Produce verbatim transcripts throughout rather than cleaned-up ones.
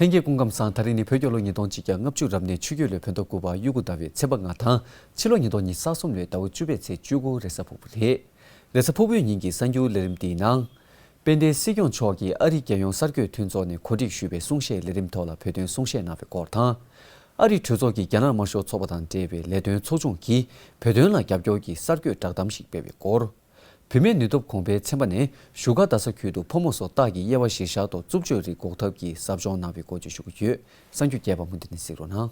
ལྷན་རྒྱས་སྐུ་ཁམས་བཟང་། ད་རིང་ནི་བོད་རྒྱལ་ལོ་ཉིས་སྟོང་ཆིག་བརྒྱ་ལྔ་བཅུ་རབ་གནས་ཆུ་རྒྱུས་ལོའི་བོད་ཟླ་དགུ་པ་དབྱར་དགུན་ཟླ་བའི་ཚེས་པ་ལྔ་དང་། ཕྱི་ལོ་ཉིས་སྟོང་ཉི་ཤུ་རྩ་གསུམ་ལོའི་ཟླ་བ་བཅུ་པའི་ཚེས་བཅུ་དགུ་རེས་གཟའ་ཕུར་བུ་རེད། རེས་གཟའ་ཕུར་བུའི་ཉིན་གྱི་གསར་འགྱུར་ལས་རིམ་འདིའི་ནང་། དཔལ་ལྡན་སྲིད་སྐྱོང་མཆོག་གིས་ཨ་རིའི་རྒྱལ་ཡོངས་གསར་འགོད་མཐུན་ཚོགས་ནས་གོ་སྒྲིག་ཞུས་པའི་གསུང་བཤད་ལས་རིམ་ཐོག་ལ་བོད་དོན་གསུང་བཤད་གནང་བའི་སྐོར་དང་། ཨ་རིའི་གྲོས་ཚོགས་ཀྱི་རྒྱ་ནག་དམར་ཤོག་ཚོགས་པ་དང་འབྲེལ་བའི་ལས་དོན་ཚོགས་ཆུང་གིས་བོད་དོན་ལ་རྒྱབ་སྐྱོར་གྱི་གསར་འགོད་བསྒྲགས་གཏམ་ཞིག་སྤེལ་བའི་སྐོར། བུད་མེད་ནུས་སྟོབས་གོང་འཕེལ་ཚན་པ་ནས་བཞུགས་སྒར་རྡ་ས་ཁུལ་དུ་ཕོ་མོ་སོ་སྟག་གི་དབྱེ་བ་གཞིར་བཞག་ཐོག་རྩུབ་སྤྱོད་རིགས་འགོག་ཐབས་ཀྱི་ཟབ་སྦྱོང་གནང་བའི་སྐོར་བརྗོད་ཞུ་གི་ཡོད། གསར་འགྱུར་རྒྱས་པ་མུ་མཐུད་ནས་གཟིགས་རོགས་གནང་།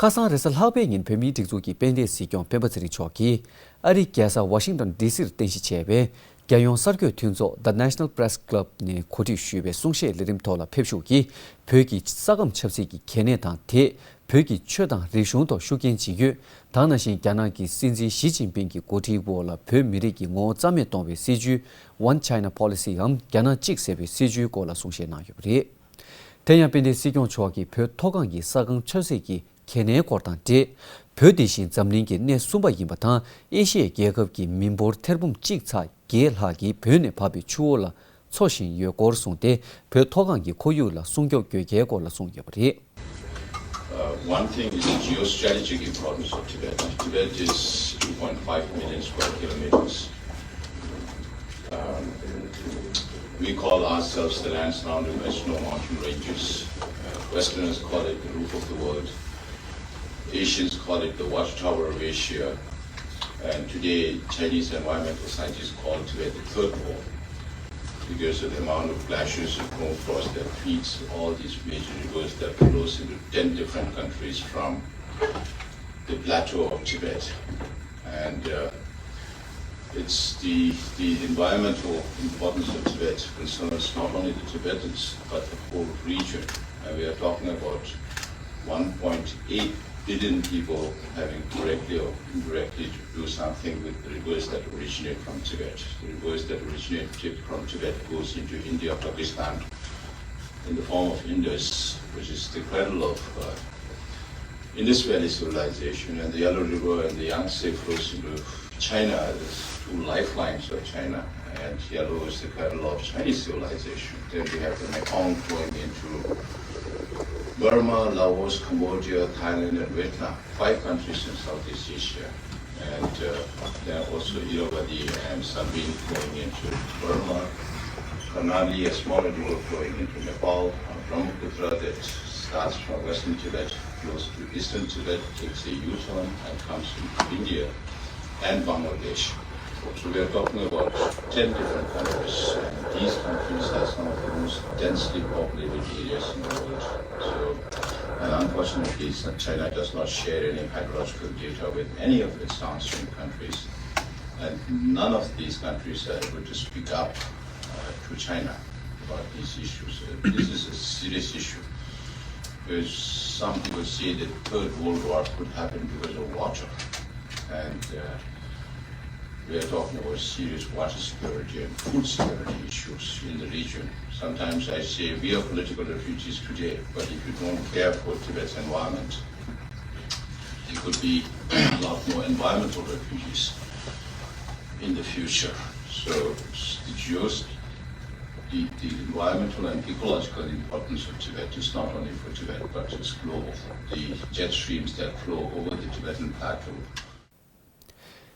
ཁ་སང་རེས་གཟའ་ལྷག་པའི་ཉིན་བོད་མིའི་སྒྲིག་འཛུགས་ཀྱི་དཔལ་ལྡན་སྲིད་སྐྱོང་སྤེན་པ་ཚེ་རིང་མཆོག་གིས་ཨ་རིའི་རྒྱལ་ས་ཝ་ཤིང་ཏོན་ཌི་སིར་རྟེན་གཞི་བྱས་པའི་རྒྱལ་ཡོངས་གསར་འགོད་མཐུན་ཚོགས་The National Press Club ནས་གོ་སྒྲིག་ཞུས་པའི་གསུང་བཤད་ལས་རིམ་ཐོག་ལ་ཕེབས་ཞུགས་ཀྱིས། བོད་ཀྱི་ས་ཁམས་ཆབ་སྲིད་ཀྱི་གལ་གནད་དང་། དེས་བོད་ཀྱི་ཆོས་དང་རིག་གཞུང་ཐོག་ཤུགས་རྐྱེན་ཇི་ཡོད་དང་། ནང་བཞིན་རྒྱ་ནག་གི་སྲིད་འཛིན་ཞི་ཅིན་ཕིང་གི་འགོ་ཁྲིད་འོག་ལ་བོད་མི་རིགས་ཀྱི་ངོ་བོ་རྩ་མེད་གཏོང་བའི་སྲིད་བྱུས་One China Policy འམ་རྒྱ་ནག་གཅིག་ཟེར་བའི་སྲིད་བྱུས་སྐོར་ལ་གསུང་བཤད་གནང་ཡོད་པ་རེད། དེ་ཡང་དཔལ་ལྡན་སྲིད་སྐྱོང་མཆོག་གིས་བོད་མཐོ་སྒང་གི་ས་ཁམས་ཆབ་སྲིད་ཀྱི་གལ་གནད་སྐོར་དང་འབྲེལ། བོད་དེ་བཞིན་འཛམ་གླིང་གི་སྣེ་གསུམ་པ་ཡིན་པ་དང་། ཨེ་ཤི་ཡའི་རྒྱལ་ཁབ་ཀྱི་མི་འབོར་ཐེར་འབུམ་གཅིག་ཚེག་བརྒྱད་ལྷག་གིས་བོད་ནས་བབས་པའི་ཆུ་བོ་ལ་འཚོ་བཞིན་ཡོད་སྐོར་གསུངས་ཏེ། བོད་མཐོ་སྒང་གི་ཁོར་ཡུག་ལ་སྲུང་སྐྱོབ་དགོས་གལ་སྐོར་ལ་གསུངས་ཡོད་པ་རེད། Uh, one thing is the geostrategic importance of Tibet. Tibet is two point five million square kilometers. Um, we call ourselves the land surrounded by snow mountain ranges. Uh, Westerners call it the roof of the world. Asians call it the watchtower of Asia. And today, Chinese environmental scientists call Tibet the third wall because of the amount of glaciers and permafrost that feeds all these major rivers that flows into ten different countries from the plateau of Tibet. And uh, it's the, the environmental importance of Tibet concerns not only the Tibetans, but the whole region. And we are talking about one point eight billion people having directly or indirectly to do something with the rivers that originate from Tibet. The rivers that originate from Tibet goes into India, Pakistan, in the form of Indus, which is the cradle of uh, Indus Valley civilization, and the Yellow River and the Yangtze flows into China, the two lifelines of China, and yellow is the cradle of Chinese civilization. Then we have the Mekong flowing into Burma, Laos, Cambodia, Thailand, and Vietnam, five countries in Southeast Asia. And uh, there are also Irrawaddy and Salween flowing into Burma, Karnali, a smaller river flowing into Nepal, Brahmaputra that starts from western Tibet, flows to eastern Tibet, takes a U-turn and comes into India and Bangladesh. So we are talking about ten different countries, and these countries are some of the most densely populated areas in the world. So, and unfortunately, China does not share any hydrological data with any of its downstream countries, and none of these countries are able to speak up uh, to China about these issues. Uh, this is a serious issue. Because some people say that Third World War could happen because of water. And uh, we are talking about serious water security and food security issues in the region. Sometimes I say we are political refugees today, but if you don't care for Tibet's environment, there could be a lot more environmental refugees in the future. So the geos the, the environmental and ecological importance of Tibet is not only for Tibet, but it's global. The jet streams that flow over the Tibetan plateau.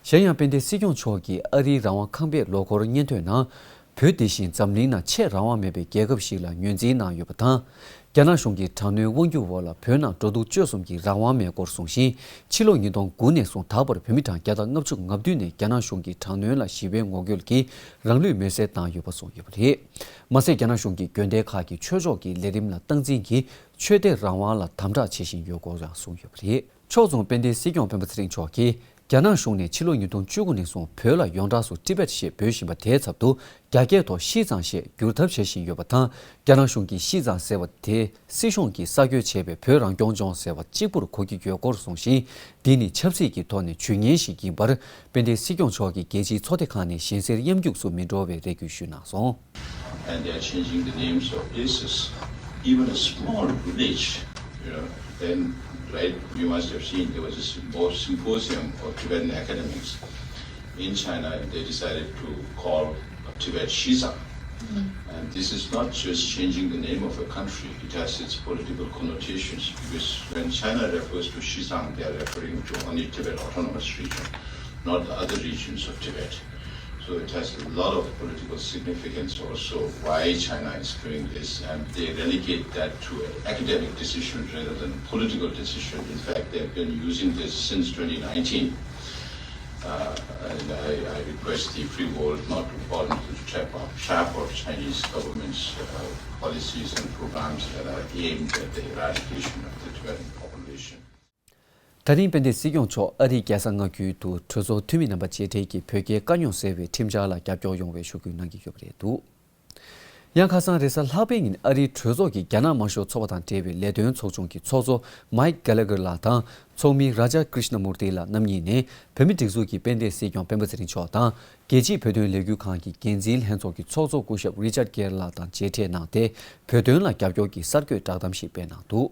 གཞན་ཡང་དཔལ་ལྡན་སྲིད་སྐྱོང་མཆོག་གིས་ཨ་རིའི་རང་དབང་ཁང་པའི་ལོ་འཁོར་སྙན་ཐོའི་ནང་། བོད་དེ་བཞིན་འཛམ་གླིང་ནང་ཆེས་རང་དབང་མེད་པའི་རྒྱལ་ཁབ་ཞིག་ལ་ངོས་འཛིན་གནང་ཡོད་པ་དང་། རྒྱ་ནག་གཞུང་གི་དྲག་གནོན་དབང་སྒྱུར་འོག་ལ་བོད་ནང་འགྲོ་འདུག་སྤྱོད་གསུམ་གྱི་རང་དབང་མེད་སྐོར་གསུངས་ཤིང་། ཕྱི་ལོ་ཉིས་སྟོང་དགུ་ནས་བཟུང་ད་བར་བོད་མི་གྲངས་བརྒྱ་དང་ལྔ་བཅུ་ང་བདུན་ནས་རྒྱ་ནག་གཞུང་གི་དྲག་གནོན་ལ་ཞི་བའི་ངོ་རྒོལ་གྱིས་རང་ལུས་མེར་སྲེག་བཏང་ཡོད་པ་གསུངས་ཡོད་པ་རེད། མ་ཟད། རྒྱ་ནག་གཞུང་གི་དགོན་སྡེ་ཁག་གི་ཆོས་ཕྱོགས་ཀྱི་ལས་རིམ་ལ་སྟངས་འཛིན་གྱིས་ཆོས་དད་རང་དབང་ལ་དམ་དྲག་བྱེད་བཞིན་ཡོད་སྐོར་ཡང་གསུངས་ཡོད་པ་རེད། ཕྱོགས་མཚུངས་དཔལ་ལྡན་སྲིད་སྐྱོང་སྤེན་པ་ཚེ་རིང་མཆོག་གིས། རྒྱ་ནག་གཞུང་ནས་ཕྱི་ལོ་ཉིས་སྟོང་བཅུ་དགུ་ནས་བཟུང་བོད་ལ་ཡོངས་གྲགས་སུ་ཏི་བེད་ཞེས་འབོད་བཞིན་པ་དེའི་ཚབ་ཏུ། རྒྱ་སྐད་ཐོག་ཤིས་ཙང་ཞེས་བསྒྱུར་ཐབས་བྱེད་བཞིན་ཡོད་པ་དང་། རྒྱ་ནག་གཞུང་གིས་ཤིས་ཙང་ཟེར་བ་དེ་སྲིད་གཞུང་གིས་གསར་བཀོད་བྱས་པའི་བོད་རང་སྐྱོང་ལྗོངས་ཟེར་བ་གཅིག་པུར་གོ་གི་ཡོད་སྐོར་གསུངས་ཤིང་། འདི་ནི་ཆབ་སྲིད་ཀྱི་ཐོག་ནས་ཇུས་ངན་ཞིག་ཡིན་པར། དཔལ་ལྡན་སྲིད་སྐྱོང་མཆོག་གིས་རྒྱལ་སྤྱིའི་ཚོགས་སྡེ་ཁག་ནས་གཞན་སེལ་གཡམ་རྒྱུགས་སུ་མི་འགྲོ་བའི་རེ་སྐུལ་ཞུས་གནང་སོང་། And they are changing the names of places. Even a small village, you know, then, right, you must have seen there was a sympo- symposium of Tibetan academics in China, and they decided to call Tibet Xizang. And this is not just changing the name of a country, it has its political connotations, because when China refers to Xizang, they are referring to only Tibet Autonomous Region, not the other regions of Tibet. So it has a lot of political significance also why China is doing this, and they relegate that to an academic decision rather than a political decision. In fact, they've been using this since twenty nineteen. Uh, and I, I request the free world not to fall into the trap of, trap of Chinese government's uh, policies and programs that are aimed at the eradication of the Tibetan population. ད་རིང་དཔལ་ལྡན་སྲིད་སྐྱོང་མཆོག་ཨ་རིའི་རྒྱལ་ས་མངའ་ཁུལ་དུ་གྲོས་ཚོགས་འཐུས་མི་རྣམ་པ་མཇལ་འཕྲད་ཀྱིས་བོད་རྒྱའི་དཀའ་རྙོག་སེལ་བའི་ཁྲིམས་འཆར་ལ་རྒྱབ་སྐྱོར་ཡོང་བའི་ཞུ་སྐུལ་གནང་གི་ཡོད་པ་རེད་འདུག་ཡང་ཁ་སང་རེས་གཟའ་ལྷག་པའི་ཉིན་ཨ་རིའི་གྲོས་ཚོགས་ཀྱི་རྒྱ་ནག་དམར་ཤོག་ཚོགས་པ་དང་འབྲེལ་བའི་ལས་དོན་ཚོགས་ཆུང་གི་ཚོགས་གཙོ་Mike Gallagher་ལགས་དང་ཚོགས་མི་Raja Krishnamoorthi་ལགས་རྣམ་གཉིས་ནས་བོད་མིའི་སྒྲིག་འཛུགས་ཀྱི་དཔལ་ལྡན་སྲིད་སྐྱོང་སྤེན་པ་ཚེ་རིང་མཆོག་དང་རྒྱལ་སྤྱིའི་བོད་དོན་ལས་འགུལ་ཁང་གི་འགན་འཛིན་ལྷན་ཚོགས་ཀྱི་ཚོགས་གཙོ་སྐུ་ཞབས་Richard Gere་ལགས་དང་མཇལ་འཕྲད་གནང་སྟེ། བོད་དོན་ལ་རྒྱབ་སྐྱོར་གྱི་གསར་འགོད་བསྒྲགས་གཏམ་ཞིག་སྤེལ་གནང་འདུག་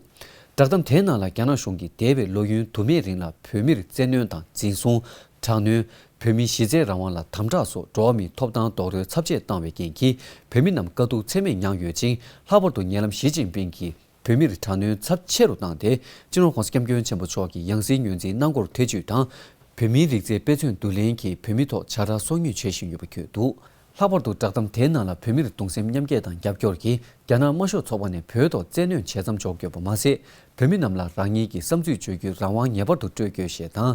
བསྒྲགས་གཏམ་དེའི་ནང་ལ་རྒྱ་ནག་གཞུང་གིས་འདས་པའི་ལོ་ཡུན་དུ་མའི་རིང་ལ་བོད་མིར་བཙན་གནོན་དང་འཛིན་བཟུང་། དྲག་གནོན། བོད་མིའི་གཞི་རྩའི་རང་དབང་ལ་དམ་དྲག་སོགས་འགྲོ་བ་མིའི་ཐོབ་ཐང་རྡོག་རོལ་ཚབས་ཆེ་བཏང་བའི་རྐྱེན་གྱིས་བོད་མི་རྣམས་དཀའ་སྡུག་ཚད་མེད་མྱངས་ཡོད་ཅིང་། ལྷག་པར་དུ་ཉེ་ལམ་ཞི་ཅིན་ཕིང་གིས་བོད་མིར་དྲག་གནོན་ཚབས་ཆེ་རུ་བཏང་སྟེ། སྤྱི་ནོར་༧གོང་ས་༧སྐྱབས་མགོན་ཆེན་པོ་མཆོག་གི་ཡང་སྲིད་ངོས་འཛིན་གནང་སྐོར་ཐེ་ཇུས་དང་། བོད་མིའི་རིགས་རྫས་དཔེ་མཚོན་བསྡུ་ལེན་གྱིས་བོད་མི་ཐོག་བྱ་བྲལ་སོ་ཉུལ་བྱེད་བཞིན་ཡོད་པ་བཀོད་འདུག་ལྷག་པར་དུ་བསྒྲགས་གཏམ་དེའི་ནང་ལ་བོད་མིར་གདུང་སེམས་མཉམ་སྐྱེད་དང་རྒྱབ་སྐྱོར་གྱིས་རྒྱ་ནག་དམར་ཤོག་ཚོགས་པ་ནས་བོད་ཐོག་བཙན་གནོན་བྱེད་མཚམས་འཇོག་དགོས་པ་མ་ཟད། བོད་མི་རྣམས་ལ་རང་ཉིད་ཀྱི་བསམ་ཚུལ་བརྗོད་རྒྱུའི་རང་དབང་ངེས་པར་དུ་སྤྲོད་དགོས་ཞེས་དང་།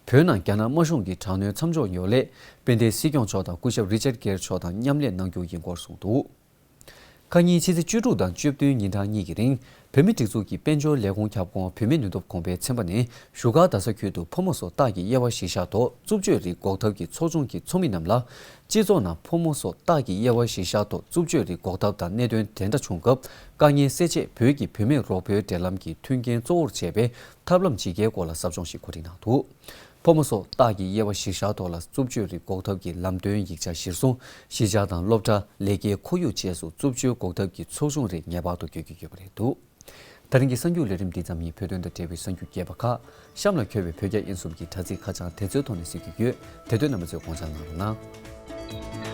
བོད་ནང་རྒྱ་ནག་དམར་གཞུང་གི་དྲག་གནོན་མཚམས་འཇོག་ཡོང་སླད། དཔལ་ལྡན་སྲིད་སྐྱོང་མཆོག་དང་སྐུ་ཞབས་Richard Gere་མཆོག་དང་མཉམ་ལས་གནང་རྒྱུ་ཡིན་སྐོར་གསུངས་འདུག་ཁ་ཉིན་ཕྱི་ཚེས་བཅུ་དྲུག་དང་བཅུ་བདུན་ཉིན་གྲངས་གཉིས་ཀྱི་རིང་། བོད་མིའི་སྒྲིག་འཛུགས་ཀྱི་དཔལ་འབྱོར་ལས་ཁུངས་ཁྱབ་ཁོངས་བོད་མིའི་ནུས་སྟོབས་གོང་འཕེལ་ཚན་པ་ནས་བཞུགས་སྒར་རྡ་ས་ཁུལ་དུ་ཕོ་མོ་སོགས་སྟག་གི་དབྱེ་བ་གཞིར་བཞག་ཐོག་རྩུབ་སྤྱོད་རིགས་འགོག་ཐབས་ཀྱི་ཚོགས་ཆུང་གི་ཚོགས་མི་རྣམས་ལ། སྤྱི་ཚོགས་ནང་ཕོ་མོ་སོགས་སྟག་གི་དབྱེ་བ་གཞིར་བཞག་ཐོག་རྩུབ་སྤྱོད་རིགས་འགོག་ཐབས་དང་གནད་དོན་དེ་འདྲ་བྱུང་སྐབས། དཀའ་ངལ་སེལ་ཆེད་བོད་ཀྱི་བུད་མེད་རོགས་པའི་འབྲེལ་ལམ་གྱི་མཐུན་རྐྱེན་གཙོ་བོར་བྱས་པའི་ཐབས་ལམ་ཇི་དགེའི་སྐོར་ལ་ཟབ་སྦྱོང་ཞིག་གོ་སྒྲིག་གནང་འདུག་ཕོ་མོ་སོགས་སྟག་གི་དབྱེ་བ་གཞིར་བཞག་ཐོག་ལ་རྩུབ་སྤྱོད་རིགས་འགོག་ཐབས་ཀྱི་ལམ་སྟོན་ཡིག་ཆ་གཞིར་བཟུང་། གཞིས་ཆགས་དང་སློབ་གྲྭ། ལས་ཀའི་ཁོར་ཡུག་བཅས་སུ་རྩུབ་སྤྱོད་འགོག་ཐབས་ཀྱི་ཚོགས་ཆུང་རིགས་ངེས་པར་དུ་དགོས་ཀྱི་ཡོད་པ་རེད་འདུག་ད་རིང་གི་གསར་འགྱུར་ལས་རིམ་འདི་ཙམ་ཡིན། བོད་དོན་དང་འབྲེལ་བའི་གསར་འགྱུར་རྒྱས་པ་ཁག་གཤམ་ལ་འཁོད་པའི་བོད་རྒྱ་དབྱིན་གསུམ་གྱི་དྲ་ཚིགས་ཁ་བྱང་དེ་ཚོའི་ཐོག་ནས་གཟིགས་རྒྱུ་ཡོད། དེ་དོན་རྣམ་པ་ཚོས་དགོངས་འཇགས་གནང་རོགས་གནང་།